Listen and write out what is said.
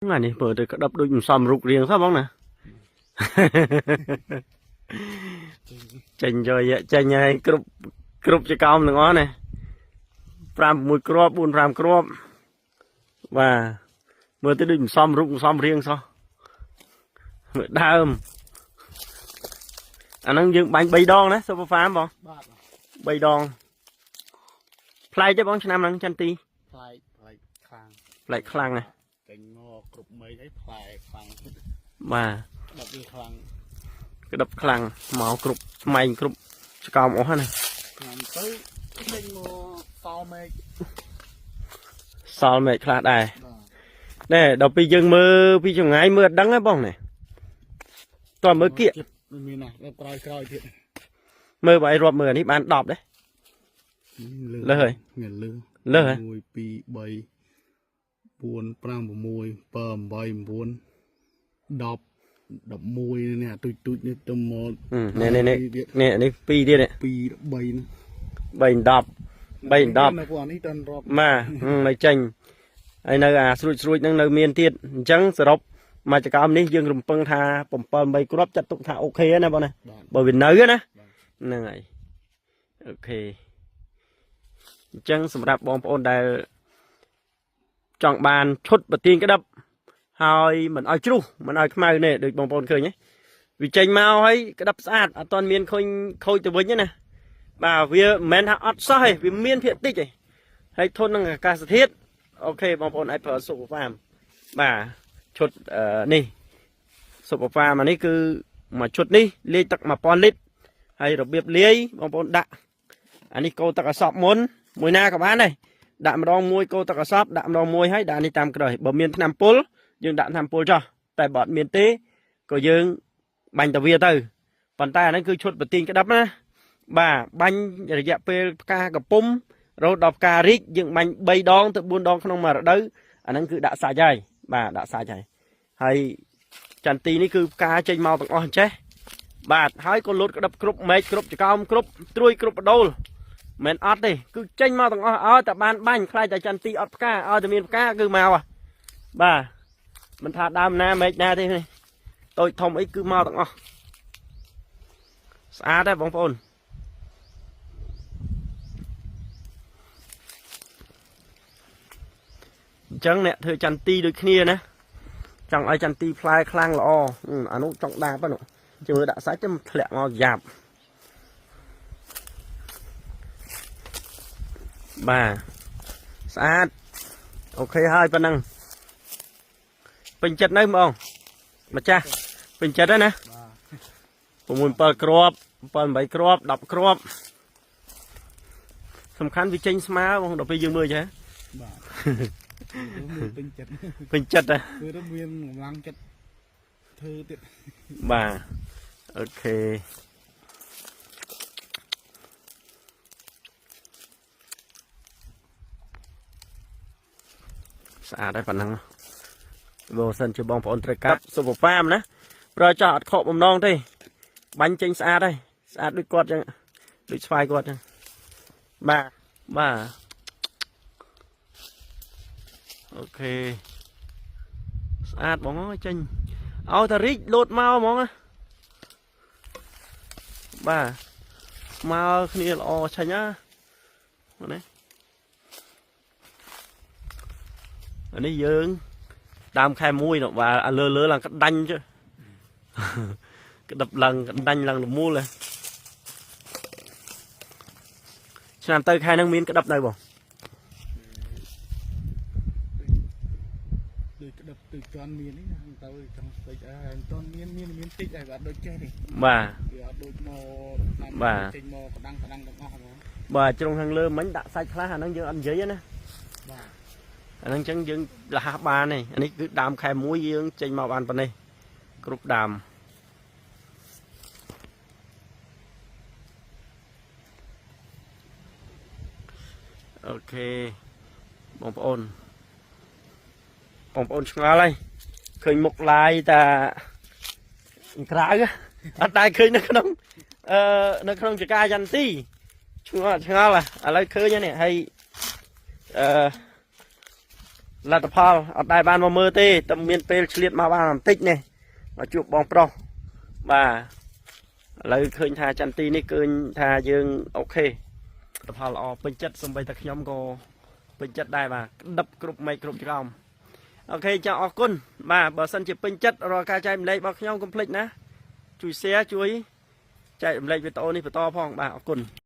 ថ្ងៃនេះមើលទៅក្តាប់ដូចមិនសមរូបរាងសោះបងណា ចេញយកចេញហើយគ្រប់គ្រប់ចកោមទាំងអស់ណា5 6គ្រាប់4 5គ្រាប់បាទមើលទៅដូចមិនសមរូបមិនសមរាងសោះមើលដើមអាហ្នឹងយើងបាញ់3ដងណា Super Farm បង បាទ 3ដងប្លែកទេបងឆ្នាំហ្នឹងចន្ទទី ប្លែកប្លែកខ្លាំង ប្លែកខ្លាំងណាស់ ចេញមកគ្រប់មេឃអីប្លែកខ្លាំង បាទ ដល់វាខ្លាំង ក្តាប់ខ្លាំងមកគ្រប់ស្មែងគ្រប់ចកោមអស់ហ្នឹងណា ឆ្នាំទៅចេញមកសល់មេឃ សល់មេឃខ្លះដែរ បាទ ណែដល់ពេលយើងមើលពីចម្ងាយមើលអត់ដឹងទេបងណែតើមើលគៀក មិនមានណាដល់ក្រោយក្រោយទៀត មើលបើឲ្យរាប់មើលអានេះបាន10ដែរ លើសហើយ មានលើស លើសហើយ 1 2 3 4 5 6 7 8 9 10 11នេះអាទូចទូចនេះទៅមក នេះនេះនេះនេះនេះ2ទៀតនេះ 2 3នេះ 3 10 3 10 នៅពួកនេះតន់រាប់ បាទនៅចេញហើយនៅអាស្រួចស្រួចហ្នឹងនៅមានទៀតអញ្ចឹងសរុបមកចកោមនេះយើងរំពឹងថា7 8គ្រាប់ចាត់ទុកថា OK ណាបងណា បាទ បើវានៅណាហ្នឹងហើយ OK អញ្ចឹងសម្រាប់បងប្អូនដែលចង់បានឈុតប្រទៀងក្តាប់ហើយមិនឲ្យជ្រុះមិនឲ្យខ្មៅនេះដូចបងប្អូនឃើញទេវាចេញមកហើយក្តាប់ស្អាតអត់ទាន់មានឃើញខូចទៅវិញទេណាបាទវាមិនមែនថាអត់សោះទេវាមានភាគតិចទេហើយធន់នឹងអាកាសធាតុ OK បងប្អូនអាចប្រើ Super Farm បាទឈុតនេះ Super Farm អានេះគឺមួយឈុតនេះលាយទឹក1000លីត្រហើយរបៀបលាយបងប្អូនដាក់អានេះកូរទឹកអសប់មុនមួយណាក៏បានដែរដាក់ម្ដងមួយកូរទឹកអសប់ដាក់ម្ដងមួយហើយដាក់នេះតាមក្រោយបើមានថ្នាំពុលយើងដាក់ថ្នាំពុលចោះតែបើអត់មានទេក៏យើងបាញ់តាវាទៅប៉ុន្តែអាហ្នឹងគឺឈុតប្រទៀងក្តាប់ណាបាទបាញ់រយៈពេលផ្កាកំពុំរហូតដល់ផ្ការីកយើងបាញ់3ដងទៅ4ដងក្នុងមួយរដូវអាហ្នឹងគឺដាក់សាច់ហើយបាទដាក់សាច់ហើយហើយចន្ទីនេះគឺផ្កាចេញមកទាំងអស់អញ្ចេះបាទហើយក៏លូតក្តាប់គ្រប់មែកគ្រប់ចកោមគ្រប់ត្រួយគ្រប់បដូលមិនអត់ទេគឺចេញមកទាំងអស់ឲ្យតែបានបាញ់ខ្លាចតែចន្ទីអត់ផ្កាឲ្យតែមានផ្កាគឺមកហ่ะបាទមិនថាដើមណាមែកណាទេនេះតូចធំអីគឺមកទាំងអស់ស្អាតទេបងប្អូនអញ្ចឹងអ្នកធ្វើចន្ទីដូចគ្នាណាចង់ឲ្យចន្ទីផ្លែខ្លាំងល្អអានោះចង់ដាបហ្នឹងជឿដាក់សាច់ទៅធ្លាក់មកយ៉ាប់បាទស្អាត OK ហើយប៉ុណ្ណឹងពេញចិត្តនៅបងម្ចាស់ពេញចិត្តហើយណា បាទ 6 7គ្រាប់7 8គ្រាប់10គ្រាប់សំខាន់វាចេញស្មើបងដល់ពេលយើងមើលចេះ បាទមានពេញចិត្ត ពេញចិត្តហ៎ គឺទៅមានកម្លាំងចិត្តធ្វើទៀត បាទ OK ស្អាតហើយប៉ុណ្ណឹងបើសិនជាបងប្អូនត្រូវការ Super Farm ណាប្រើចោះអត់ខកបំណងទេបាញ់ចេញស្អាតហើយស្អាតដូចគាត់ចឹងដូចស្វាយគាត់ចឹងបាទបាទ OK ស្អាតបងអើយចេញឲ្យតែរីកលោតមកហ្មងណាបាទស្មើគ្នាល្អឆាញ់ណានេះអានេះយើងដើមខែ1នោះបាទលើលើឡើងក្តាញ់ចុះក្តាប់ឡើងក្តាញ់ឡើងលមូលហ៎ឆ្នាំទៅខែហ្នឹងមានក្តាប់នៅបង ដូចក្តាប់ទៅជន់មាននេះណាទៅចង់ស្ពេចអើមិនទាន់មានមានមានតិចហើយបាទដូចចេះនេះ បាទ វាអត់ដូចមក បាទ ចេញមកក្តាំងក្តាំងទាំងអស់ហ្មង បាទជ្រុងខាងលើមិញដាក់សាច់ខ្លះអាហ្នឹងយើងអត់និយាយទេណា បាទ អាហ្នឹងអញ្ចឹងយើងលះបានទេអានេះគឺដើមខែ1យើងចេញមកបានប៉ុណ្ណេះគ្រប់ដើម OK បងប្អូនបងប្អូនឆ្ងល់ហើយឃើញមុខឡាយតាក្រៅអត់តែឃើញនៅក្នុងអឺនៅក្នុងចកាចន្ទីឆ្ងល់ឆ្ងល់ឥឡូវឃើញហើយនេះហើយអឺ លទ្ធផលអត់ដែលបានមកមើលទេតែមានពេលឆ្លៀតមកបានបន្តិចនេះមកជួបបងប្រុសបាទឥឡូវឃើញថាចន្ទទីនេះឃើញថាយើង OK លទ្ធផលល្អពេញចិត្តសំបីតែខ្ញុំក៏ពេញចិត្តដែរបាទក្តឹបគ្រប់មេឃគ្រប់ច្រោម OK ចាអរគុណបាទបើសិនជាពេញចិត្តរាល់ការចែករំលែករបស់ខ្ញុំកុំភ្លេចណាជួយ share ជួយចែករំលែកវីដេអូនេះបន្តផងបាទអរគុណ។